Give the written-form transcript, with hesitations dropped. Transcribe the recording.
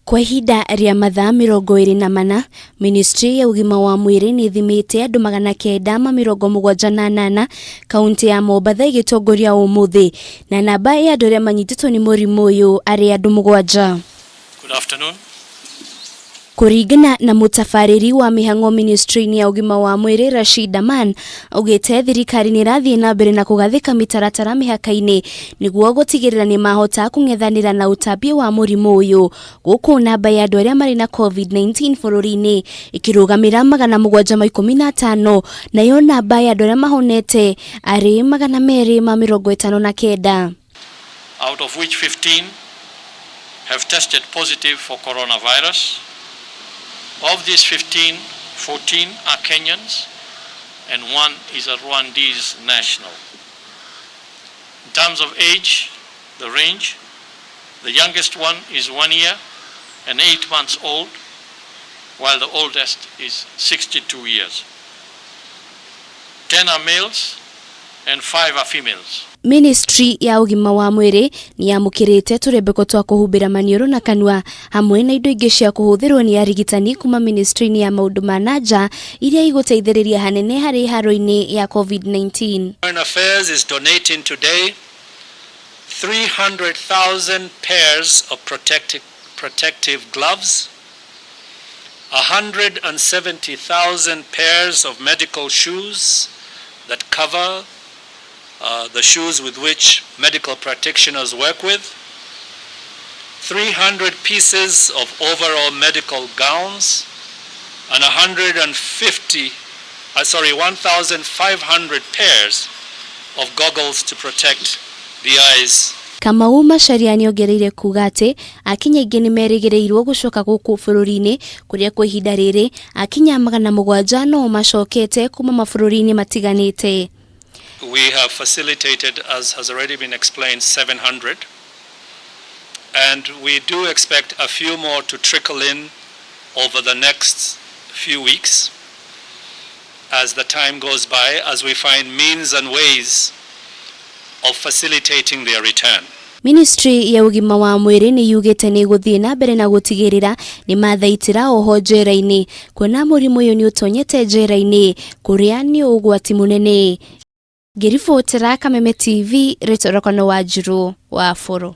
Kwa ihinda rĩa mathaa 24, Ministry ya ũgima wa mwĩrĩ nĩ ĩthimĩte andũ 978 kaunti ya Mombatha ĩgĩtongoria ũmũthĩ na namba ya andũ arĩa manyitĩtwo nĩ mũrimũ ũyũ arĩ andũ 7. Good afternoon. Kũringana na mũtabarĩri wa mĩhang'o ministry-inĩ ya ũgima wa mwĩrĩ Rashid Aman, augĩte thirikari nĩ ĩrathiĩ na mbere na kũgathĩka mĩtaratara mĩhaka-inĩ nĩguo gũtigĩrĩra nĩ mahota kũng'ethanĩra na ũtambia wa mũrimũ ũyũ. Gũkũ namba ya andũ arĩa marĩ na COVID-19 bũrũri-inĩ ĩkĩrũgamĩra 715, nayo namba ya andũ arĩa mahonete arĩ 259. Out of which 15 have tested positive for coronavirus. Of these 15, 14 are Kenyans and 1 is a Rwandese national. In terms of age, the range, the youngest one is 1 year and 8 months old, while the oldest is 62 years. 10 are males and 5 are females. Ministry ya ũgima wa mwĩrĩ nĩ yamũkĩrĩte tũrembeko twa kũhumbĩra maniũrũ na kanua hamwe na indo ingĩ cia kũhũthĩrwo nĩ arigitani kuma ministry-inĩ ya maũndũ ma na nja iria igũteithĩrĩria hanene harĩ haro-inĩ ya COVID-19. Foreign Affairs is donating today 300,000 pairs of protective gloves, 170,000 pairs of medical shoes that cover the shoes with which medical practitioners work with, 300 pieces of overall medical gowns, and 150, sorry, 1,500 pairs of goggles to protect the eyes. Kamau Macharia nĩongereire kuga atĩ Akenya aingĩ nĩ merĩgĩrĩirwo gũcoka gũkũ bũrũri-inĩ kũrĩa kwa ihinda rĩrĩ Akenya 700 no macokete kuma mabũrũri-inĩ matiganĩte. We have facilitated, as has already been explained, 700, and we do expect a few more to trickle in over the next few weeks as the time goes by, as we find means and ways of facilitating their return. Ministry ya ũgima wa mwĩrĩ nĩ yugĩte nĩ ĩgũthiĩ na mbere na gũtigĩrĩra nĩ mathaitĩra oho njera-inĩ kuona mũrimũ ũyũ nĩ ũtonyete njera-inĩ kũrĩa nĩ ũgwati mũnene. Ngĩribotera Kameme TV, rĩtwa rĩakwa nĩ Wanjirũ wa Bũrũ.